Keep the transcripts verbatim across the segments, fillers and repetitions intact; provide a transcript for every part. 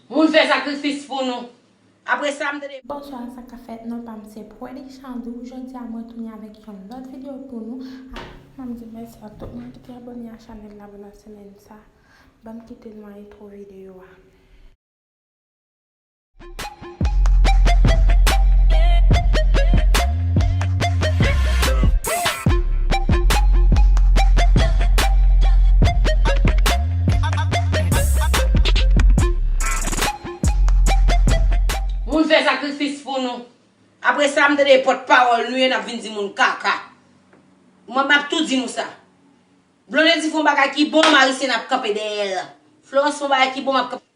Moun fè sakrifis pou nou. Apre sa, m tande. Bonswa, sa k ap fèt? Non pa m se Pretty Chandou. Jodi a mwen tounen avèk yon lòt videyo pou nou. Ah, m ap di mèsi a tout moun ki te abòne a chanèl la pandan semèn sa. Ban m kite nou a entwo videyo a. Moun fè sakrifis pou nou. Apre sa, m tande pòtpawòl nou ye, n ap vin di moun kaka. Mwen, m ap tou di nou sa. Blondedy fè yon bagay ki bon, Marisena ap kanpe dèyè l. Florence fè yon bagay ki bon, m ap kanpe.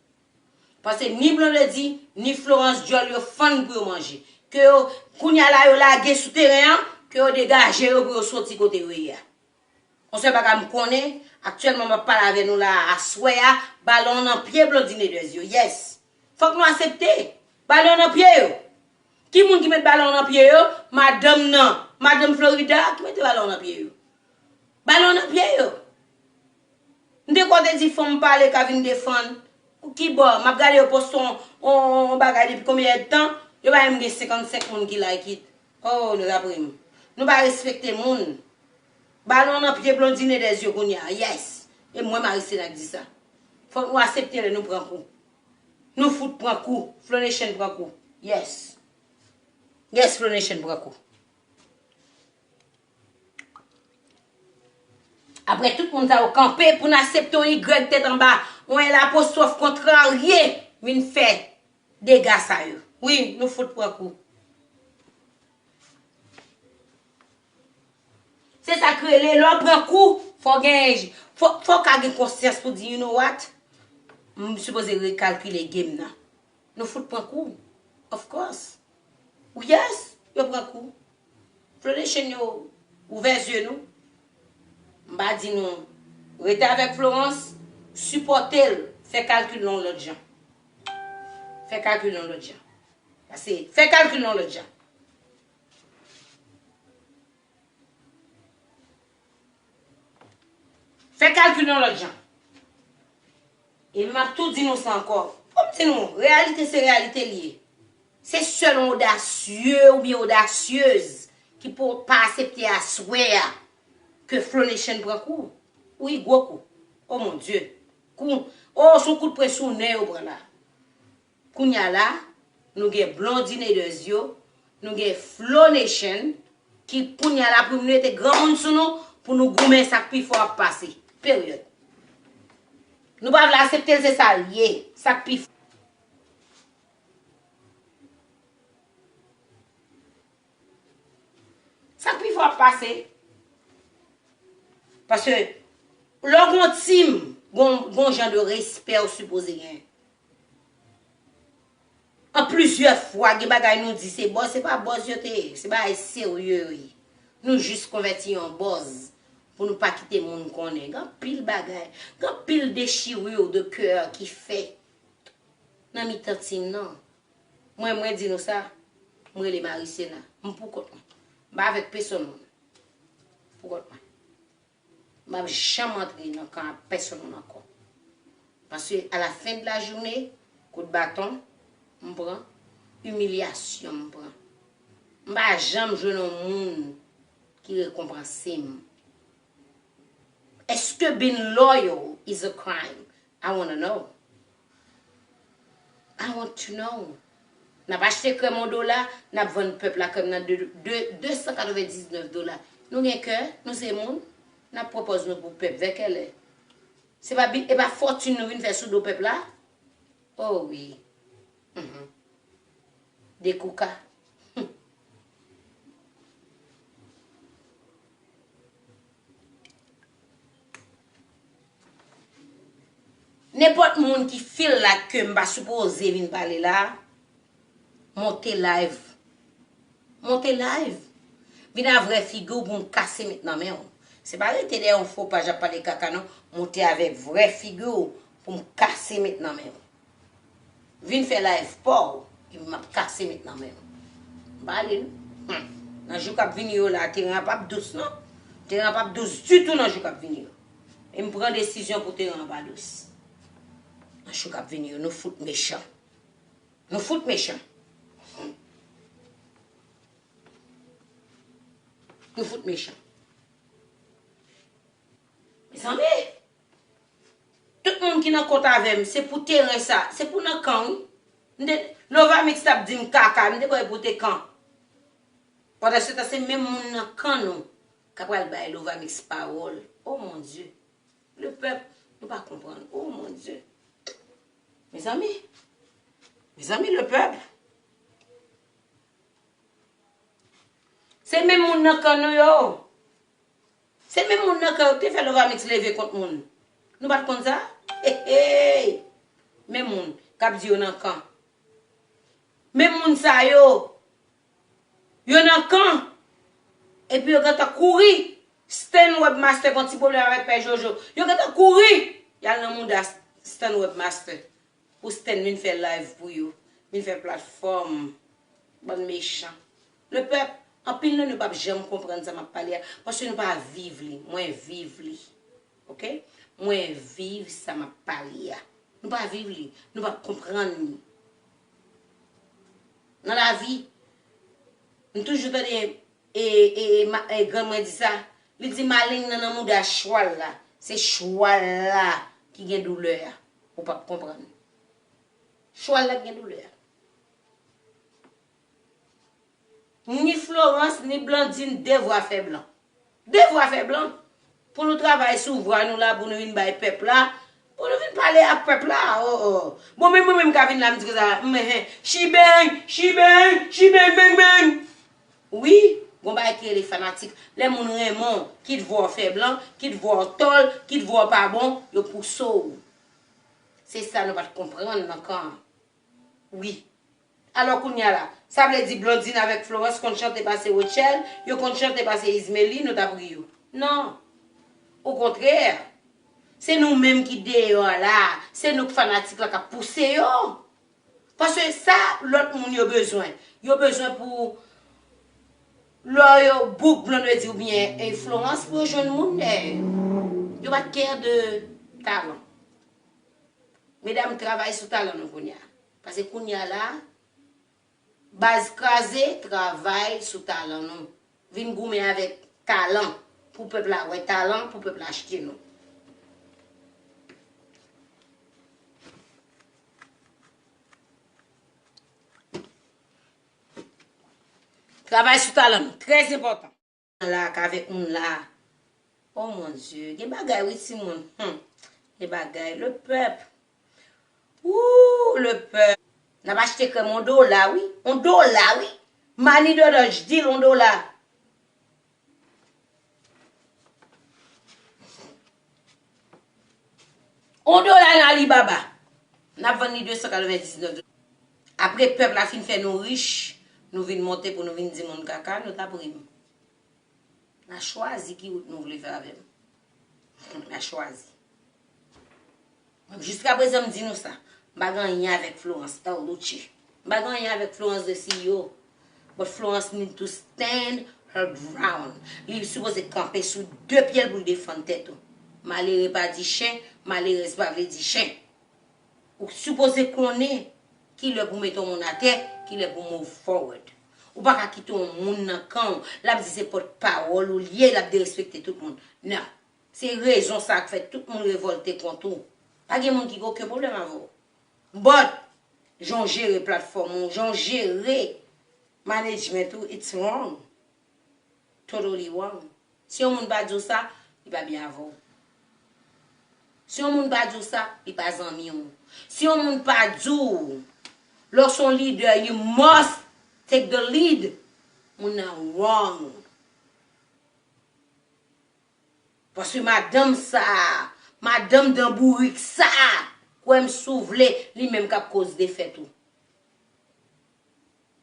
Paske ni Blondedy, ni Florence, djòl yo fann pou yo manje. Ke yo, kounye a la, yo lage sou teren an, ke yo degaje yo pou yo soti kote yo ye a. Yon sèl bagay m konnen, aktyèlman m ap pale avè nou la a, aswè a, balon nan pye Blondine Dèz yo. Yes! Fòk nou asepte. Balon nan pye yo. Ki moun ki met balon nan pye yo? Madanm nan. Madanm Florida ki mete balon nan pye yo. Balon nan pye yo. M te kwè w te di fò m pale ka vin defann. Ou ki bò? M ap gade yo poste yon, yon, yon bagay depi konbyen èdtan? Yo pa menm gen senkannsenk moun ki like it. Oh, nou ta pri m. Nou pa respekte moun. Balon nan pye Blondine Dèz yo kounye a. Yes. E mwen Marisena k di sa. Fòk nou asepte lè nou pran kou. Nou fout pran kou. Flow Nation pran kou. Yes. Yes, Flow Nation pran kou. Apre tout moun sa yo kanpe pou n asepte yon Y tèt anba, yon L apostwòf kontrarye vin fè dega sa yo. Wi, nou fout pran kou. Se sa k rele, lè w pran kou, fò w gen, fò, fò w ka gen konsyans pou di, you know what? M sipoze rekalkile game nan. Nou fout pran kou. Of course. Yes, yo pran kou. Flow Nation yo ouvè zye nou. M pa di nou rete avèk Florence, sipòte l, fè kalkil nan yon lòt jan. Fè kalkil nan yon lòt jan. Pase, fè kalkil nan yon lòt jan. Fè kalkil yon lòt jan. E m ap tou di nou sa ankò. Fò m di nou, reyalite se reyalite l ye. Se sèl yon odasye oubyen odasyez ki pou pa asepte aswè a ke Flow Nation pran kou. Wi, gwo kou. Oh mon Dieu. Kou, oh, se yon kout pwen sou nen yo pran la. Kounye a la, nou gen Blondine Dèz yo, nou gen Flow Nation, ki kounye a la pou nou rete granmoun sou nou, pou nou goumen sa k pi fò ap pase. Peryòd. Nou pa vle asepte l, se sa l ye. Sa k pi fò. Sa k pi fò ap pase. Paske lè w gon team, gon, gon jan de respè w sipoze gen. An plizyè fwa, gen bagay nou di se buzz, se pa buzz yo te ye, se bagay serye yo ye. Nou jis konvèti an buzz pou nou pa kite moun konnen. Gen anpil bagay, gen anpil dechirure de cœur ki fèt nan mitan team nan. Mwen, mwen di nou sa, mwen rele Marisena. M pou kont mwen. M pa avèk pèsonn moun. Pou kont mwen. M ap janm antre nan kan a pèsonn moun ankò. Paske a la fen de la jounen, kout baton m pran, imilyasyon m pran. M pa janm jwenn yon moun ki rekonpanse m. Èske being loyal is a crime? I wanna know. I want to know. N ap achte krèm yon dola, n ap vann pèp la krèm nan de, de, de san katrevendiznèf dola. Nou gen kè, nou se moun, n ap pran pòz nou pou pèp. Vè kèlè? Se pa bi, e pa fòtin nou vin fè sou do pèp la? Oh wi. Mhm. Dekouka. Nenpòt moun ki feel like ke m pa sipoze vin pale la, monte live. Monte live. Vin a vrè figi w pou m kase met nan men w. Se pa rete dèyè yon fo paj ap pale kaka non. Monte avèk vrè figi w pou m kase met nan men w. Vin fè live pa w, epi m ap kase met nan men w. M pa ale non. Hmm. Nan jou k ap vini yo la, teren an p ap dous non. Teren an p ap dous ditou nan jou k ap vini yo. E m pran desizyon pou teren an pa dous. Nan jou k ap vini yo, nou fout mechan. Nou fout mechan. Nou fout mechan. Mezanmi, tout moun ki nan kont avè m, se pou teren sa, se pou nan kan, wi. M te, Lovamix t ap di m kaka, m te kwè pou te kan. Pandan se tan, se menm moun nan kan nou k ap pral bay Lovamix pawòl. Oh mon Dieu. Le pèp, nou pa konprann. Oh mon Dieu. Mezanmi. Mezanmi, le pèp. Se menm moun nan kan nou yo. Se menm moun nan kan yo ki te fè Lovamix leve kont moun. Nou pa t konn sa? Hey, hey! Menm moun k ap di yo nan kan. Menm moun sa yo, yo nan kan. Epi yo gentan kouri. Stan Webmaster gon ti pwoblèm avèk Pè Jojo. Yo gentan kouri. Y al nan mouda Stan Webmaster. Pou Stan vin fè live pou yo. Vin fè platfòm. Bann mechan. Le pèp, anpil nan nou p ap janm konprann sa m ap pale a. Paske nou pa viv li. Mwen viv li. Oke? Mwen viv sa m ap pale a. Nou pa viv li. Nou p ap konprann li. Nan lavi, m toujou tande e, e, e, ma- e, grann mwen di sa. Li di maleng nan nan mouda chwal la. Se chwal la ki gen doulè a. Ou p ap konprann. Chwal la ki gen doulè a. Ni Florence, ni Blandine, de vwa fè blan. De vwa fè blan. Pou nou travay sou vwa nou la, pou nou vin bay pèp la, pou nou vin pale ak pèp la. Oh, oh. Bon, men mwen menm ka vin la, m di konsa, m, hen, chibeng, chibeng, chibeng, beng, beng. Wi, gon bagay ki rele fanatik. Lè moun renmen w, kit vwa w fè blan, kit vwa w tòl, kit vwa w pa bon, yo pouse w. Se sa nou pa t konprann nan kan an. Wi. Alò kounye a la, sa vle di Blondine avèk Florence konn chante pase Rutshelle, yo konn chante pase Ismely, nou t ap ri yo. Non. Okontrè, se nou menm ki deyò a la, se nou k fanatik la k ap pouse yo. Paske sa lòt moun yo bezwen. Yo bezwen pou lè yo book Blondedy oubyen e Florence pou yo jwenn moun dèyè yo. Yo pa t care de talan. Medam, travay sou talan nou kounye a. Paske kounye a la, baz kraze, travay sou talan nou. Vin goumen avèk talan pou pèp la wè talan, pou pèp la achte nou. Travay sou talan nou, trè enpòtan. La ak avèk moun la. Oh mon Dieu, gen bagay wi timoun. Hmm. Gen bagay, le pèp. Ooh, le pèp. N ap achte krèm on dola wi. On dola wi. Mani Dodanj deal on dola. On dola nan Alibaba. N ap vann li de san katrevendiznèf dola. Apre pèp la fin fè nou rich, nou vin monte pou nou vin di moun kaka, nou t ap ri m. N a chwazi ki wout nou vle fè avè m. N a chwazi. Mwen, jiskaprezan, m di nou sa. M pa gen anyen avèk Florence Carlucci. M pa gen anyen avèk Florence de C E O. But Florence need to stand her ground. Li sipoze kanpe sou de pye l pou l defann tèt ou. Malere pa di chen, malerèz pa vle di chen. Ou sipoze konnen kilè pou mete yon moun atè, kilè pou move forward. Ou pa ka kite yon moun nan kan w, l ap di se pòtpawòl ou l ye, l ap derespekte tout moun. Non. Se rezon sa k fè tout moun revòlte kont ou. Pa gen moun ki gen okenn pwoblèm avè w. But, jan w jere platfòm ou, jan w jere management ou, it's wrong. Totally wrong. Si yon moun pa di w sa, li pa byen avè w. Si yon moun pa di w sa, li pa zanmi w. Si yon moun pa di w, lè w se yon lidè, you must take the lead, moun nan wrong. Paske madanm sa a, madanm dan bourik sa a, kwè m si w vle, li menm k ap koz defèt ou.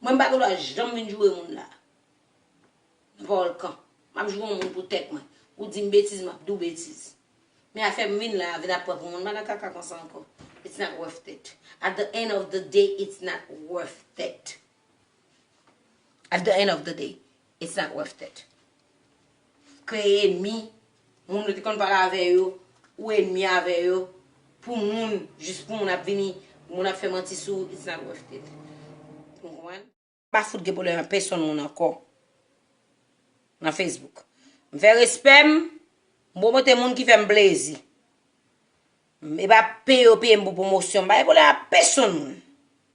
Mwen m pa gen dwa janm vin joure moun la. Nan pawòl kan. M ap joure yon moun pou tèt mwen. Ou di m betiz, m ap di w betiz. Men afè m vin la, vin ap pran pou moun, m pa nan kaka konsa ankò. It's not worth it. At the end of the day, it's not worth it. At the end of the day, it's not worth it. Kreye enmi, moun ou te konn pale avè yo, ou enmi avè yo, pou moun, jis pou moun ap vini, moun ap fè manti sou, it's not worth it. Ou konprann? Pa fout gen pwoblèm ak pèsonn moun ankò nan Facebook. M fè respè m, m pwomote moun ki fè m plezi. E pa peye yo peye m pou pwomosyon. M pa gen pwoblèm ak pèsonn moun.